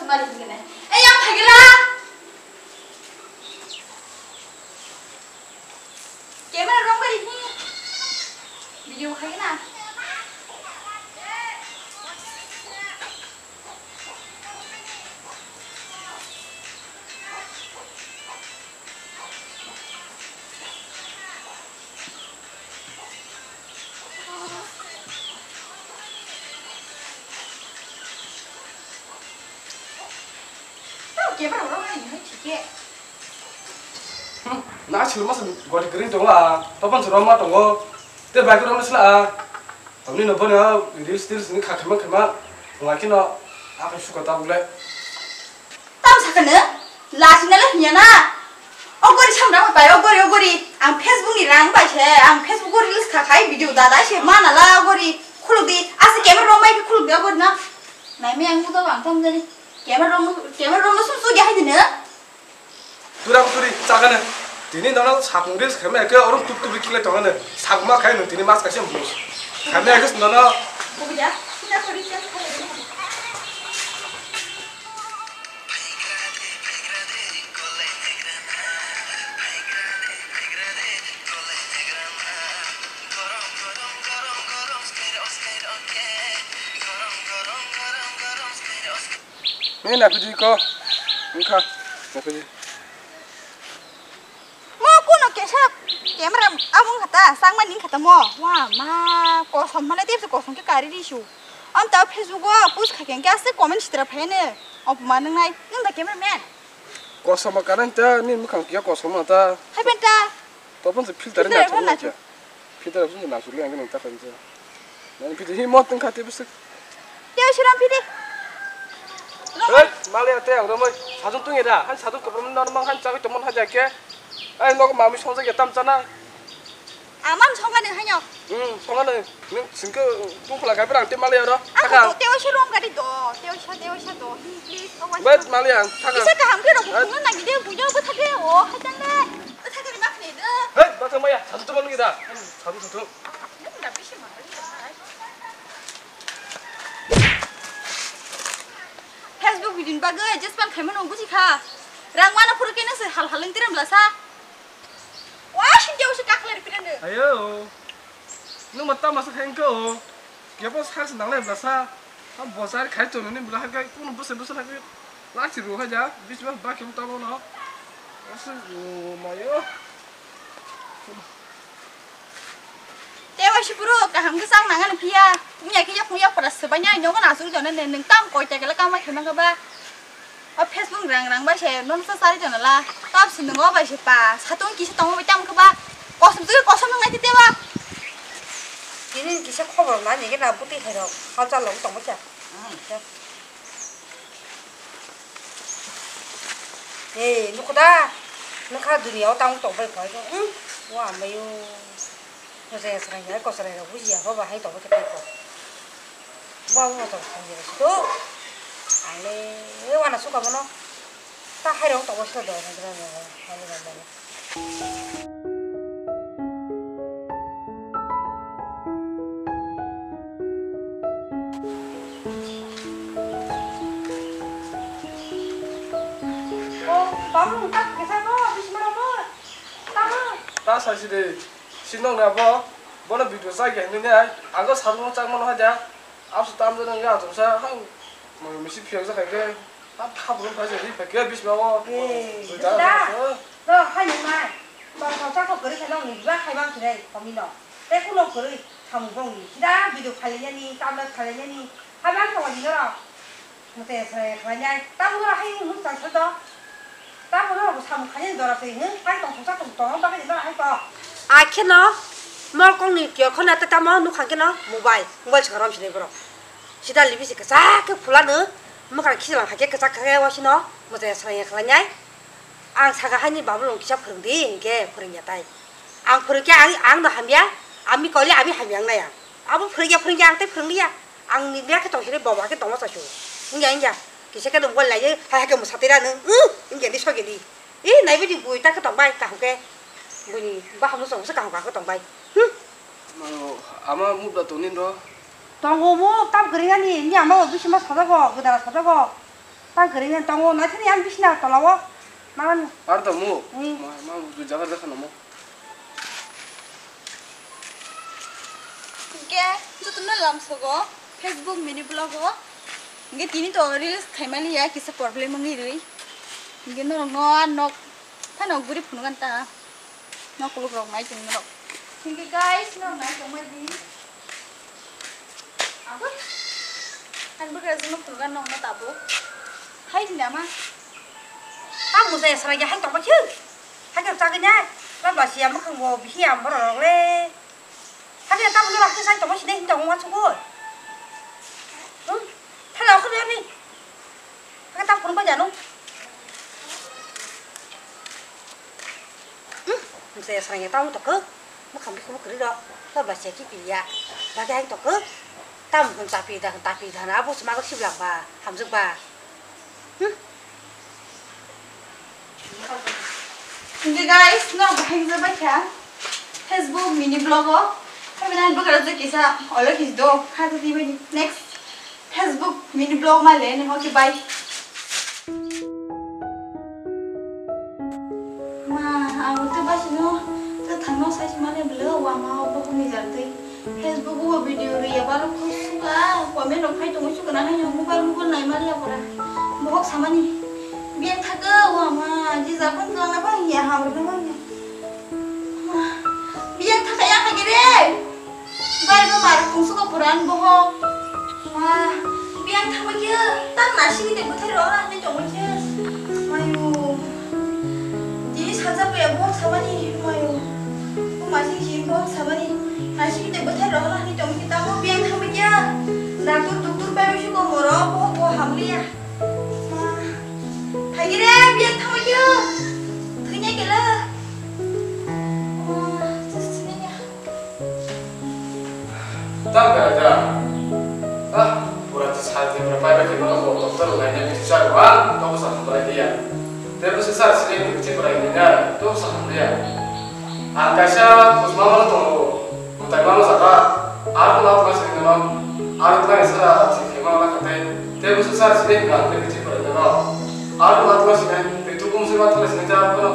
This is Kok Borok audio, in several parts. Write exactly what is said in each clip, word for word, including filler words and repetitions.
Mari hingkene. Ei, yang phagila. Camera rong bari hi. Video khai na. Tamo camera rok nai hai thike. Hmm, na silma sa gori green tongo a, topan sa roma tongo. Te bai ko roma sila a. Tamni no bani a reels teels ni kha khema khema. Wngkhe no a khe suka ta bule. Tam sakano, lasina le hinya na. Ogori samra bai, ogori, ogori. Ang Facebook ni rang bai se, ang Facebook o reels kha khai video dada se mana la ogori. Khuluk di, asa camera rok mai khuluk di ogori na. Nai me ang mudo bang tam jani. Camera rok, camera rok no sum sum ya hai dina. Tura turi chakano. Tini nono sakung reels khaima khe orom tup tup kile tongano. Sakma khai no tini mas kaisa bus. Khaima khe nono. Buja, sina khori se. Ni nakuji ko. Wngkha. Nakuji. Mo kuno kesa camera abung khata, sangma ning khata mo. Wa ma, kosom mane tepse kosom ke kari risu. Am ta Facebook o post kha keng ke ase comment sitra phai ne. Op ma nang nai. Nang da camera man. Kosom ma kanang ta, ni mukhang kia kosom ma ta. Hai ben ta. Topon se filter Filter na pon chong na na cha. Filter pon na chule ang nang ta khan cha. Nang pidi hi mot tengkha te bisik. Teo siram pidi. Hey, mali ate ang romoi. Sajung tung eda. Han sajung koprom na mang han chawi tomon haja ke. Ai nok mami songja ke tam chana. Amam songa ne hanyo. Hmm, songa ne. Ning singke tung khula kai berang te mali aro. Ako Thakang. To teo siram gari do. Teo sa teo sa do. Hi, please. Awas. Bet mali ang. Thakang. Isa kaham ke rok. Ai. Bunga nang ide bujo ko thake. O, hajang le. Thake ni mak ni do. Hey, batang maya. Sajung tomon ni da. Sajung sajung. Facebook video ni bagwi jespan khaimano buji kha. Rang wana phuru kene se hal hal wng tiram lasa. Wa sing jao se kakle ri pirane. Ayo. Nung ma tama se hengko. Kepo sak se nangle lasa. Ham bosar khai to ni bla ha kai kun bose bose ha kai. Lak si ru ha ja. Bis ba ba kem tamo no. Asu o mayo. Tei waisa bwrwi kaham khe chang nang ani phiya. Wngya khe yakung yapra swbaina ai nogo nasugwi tongo ne, nwng tamo koi takela kama khe mankha ba. O Facebook rang rang bai se nono sa chari tongo la. Tamo se nwng o bai se pa satung kisa tongo bai tamo khe ba. Kosom twi kosom nang nai tei ba. Tini kisa khobor nani khe na bwtwi hai rok hal chal rok tongma khe. Ei, nukho da? Nokha duniya o tamo tong bai kho, hmm? Wa mayo. Kochai ya swrang ya, kochai rok buji ya, baba hai tong bai kho. Ba bo tong bai kho. Ang le, e wana suka bono. Ta hai rok tong bai kho do, na dra na, hai le na. Ta sa si de, si nong na bo, bono video sa ge nini ai, ang ko sa mo chak mo no ha ja, ap su tam de nang ya tum sa, ha, mo mi si phiak sa khai ke. Tam kha brum phai se ri phai khe bisma o. Ei, Twi da da. Ko. No, hai nung nai. Tong thok chak thok kwrwi khe nong ni ba khai bang khe nai komi no. Tei kuno kwrwi samung bong ni. Sida video khalai yani, tamle khalai yani. Hai bang thok ni no. Mate sre khalai nai. Tam no hai nung chang sa do. Tam no samung khalai dora se hin. Hai tong thok chak thok tong ba khe no hai to. Akheno mol kong ni kyo khona ta tamo nukhang keno mobile. Mobile se rom sinai borok. Sida libi se kwchak khe phulano, mwkhang khijalang hai khe kwchak khe wasino mwchai swlaiya khlainai. Ang saka haini babu rong kisa phwrwng di hinkhe phwrwngya tai. Ang phwrwngkhe ang, ang no hamya, ami kauli ami hamya wngnai ang. Abo phwrwngya phwrwngya ang tei phwrwngliya. Ang ni bia khe tong sini bobo khe tongma chasu. Wngya wngya. Kisa khe no mobile lai hai hai khe mwsa twi rano. Wngya di sogya di. Ih, naibi di bui ta khe tong bai, kaham khe. Buini bahamno chwng se kaham kaham khe tong bai. Hmm. Mano, ama muk da tongni ro? Tongo muk, tam kwrwi ani, ni ama bo bisima sajago, gwdala sajago. Tang kwrwi nang tongo, naithani ang bisina tolao. Mano. Ar tamo? Hmm. Ma, ma, bu jagar jaga namo. Hingke, jotono lamsogo, Facebook mini blog o. Hingke tini to reels khaimani ya, kisa problem wngwi rwi. Hingke norok no, ar nok, phano guri phunukgan ta. Nok kuluk rok nai tong norok. Hingke guys, norok nai tongmani. Abo? Ang bwkra jwngo phunukgan nokno tabuk. Hai hinama. Tamo jaya sara ya hai tongma khe. Hai khe chagwi nai. Ba ba siya mwkhang bo bihi am borok rok le. Hai khe tamo jora khe sai tongma sini hin tongma chukoi. Hmm? Thala okhor ya ni. Ang ta phone bai jano. Hmm, mse sarang ya tamo toko. Mo kham bikhu kri ro. Ta ba se ki pi ya. Ba ga to ko. Tam hon tapi da tapi da na abo sma ko siblang ba. Hamjak ba. Hmm. Hindi guys, no bahing sa ba kya? Facebook mini blog o. Kami na bukara je kisa olo kis do. Kha to di ba ni. Next. Facebook mini blog ma le ni hoki bai. Ma, ang to ba sino to thangno sai sima le blo wa ma o bo ni jar tei. Facebook o video ri ya ba lo khusula comment rok phai tongo sukana hai no mobile mobile nai ma le ya pora. Bohok samani. Biang thaka wa ma ji ja phan jang na ba ya ham ro na ba ya. Biyang thaka ya kha gire. Bai bo mar kung suka puran boho. Ma, biyang thangma khe tam nasini de buthai ro na ni tongma khe. Mayu. Di saja pe bo sabani mayu. Bo masing si bo sabani. Nasini de buthai ro na ni tongma khe tamo biyang thangma khe. Doctor doctor pai bo suka moro bo bo hamliya. Ma, thagire biyang thangma khe. Thanya kela. Tang kaya kaya. Ah, pura ti sai te pura pai bai kima ko doktor lai ne bichar wa, to ko sa hambai dia. Te ko sa sini bichar pura ini na, to sa hambai ya. Ang kaisa khusma mano tongo, mutai mano saka, ar ko lat ma sini no, ar ko nai sara si kima na kate, te ko sa sini na te bichar pura ini no, ar ko lat ma sini, te tu kum se ma thale sini ta ko no.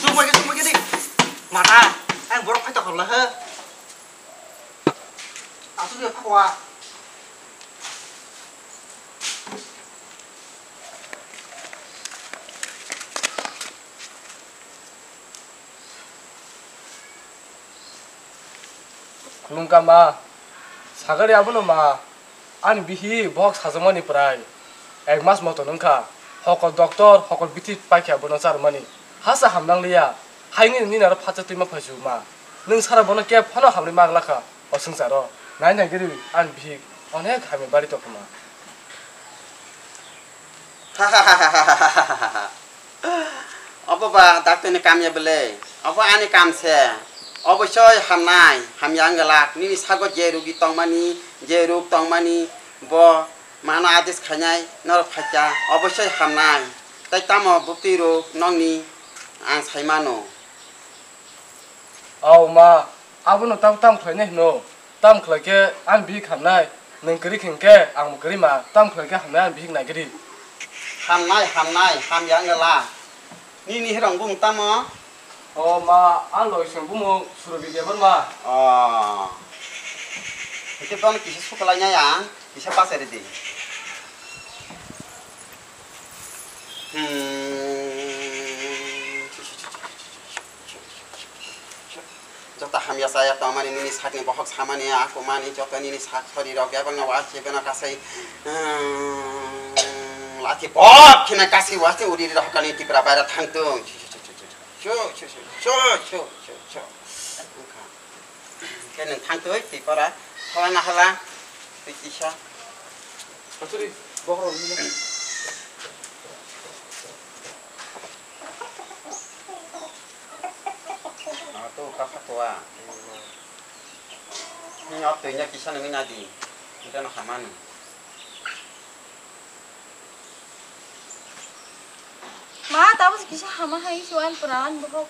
Sumagedi, sumagedi. Mata, ang borok khaito khamla he. Asuk ya khwa. Khulumkha ma, sagari abono ma, ani bihi bohok sajakmani prai ek mas moto wngkha, hokol doctor, hokol bithi paikha bono charwmani, hasa hamnang liya, haini nini aro phatsa twima phaisu ma, nwng sara bono kebo phano hamri ma glakha, o swngcharo, nai nai giri ani bihi onek hamya bari tongkha ma. Obo ba doctor ni kam ya bwle? Obo ani kam se. Obosoi hamnai, hamya wng glak. Nini sago je rugi tongmani, je ruk tongmani, bo mano adis khainai norok phaikha. Obosoi hamnai. Tai tamo bwtwi rok nokni ang sai mano. O ma, abono tamo tamo khlainai hwno? Tamo khlai khe ani bihik hamnai, nwng kwrwi khe hwnkhe angbo kwrwi ma, tamo khlai khe hamnai ani bihik naigiri. Hamnai, hamnai, hamya wngla. Nini hirong bumung tamo? O ma, ani logisong bumung Surabhi Debbarma. O. Hwnkhe bono kisa suklainai ang, kisa bachai rwdi. Chaya tongmani nini sakni bohok samani akumani joto nini sak sori rok bebakno wasi beno kasai, um, lati bok khina kasai wasi uri rok kani Tripura baira thangtung. Chu, chu, chu. Khe nwng thangtwi twi pora thawana hala twi kisa. Asuri, bohrok ni. Ah, to ka kha towa. Ni ok twi nya kisa nang na di. Ita no hamani. Ma, tabuk kisa hama hai suan pran bohok.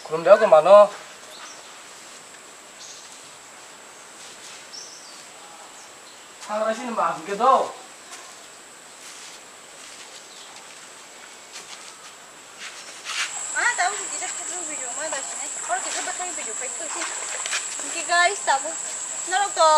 Khulum deo ko mano. Sangra sini ma asike do. Ma, tabuk kisa khajur video ma da sini. Or kisa bathang video pai thok si. Ki guys, tabuk norok to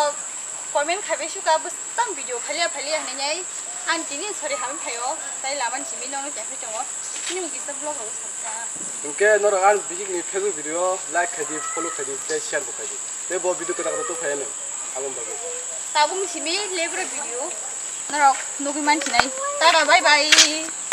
comment khai bai suka bwsang video phalia phalia hinwi nai. Ang tini sori hamwi phaio. Tai laman simi nono khe phi tongo. Nini kisa vlog rok sakha. Hingke norok ang bigik ni Facebook video like khai di, follow khai di, tei share bo khai di. Tei bo video kwtal kwtal phai ano. Aboni bagwi. Tabuk ni simi lebra video. Norok nugwi man sinai. Tara, bye bye.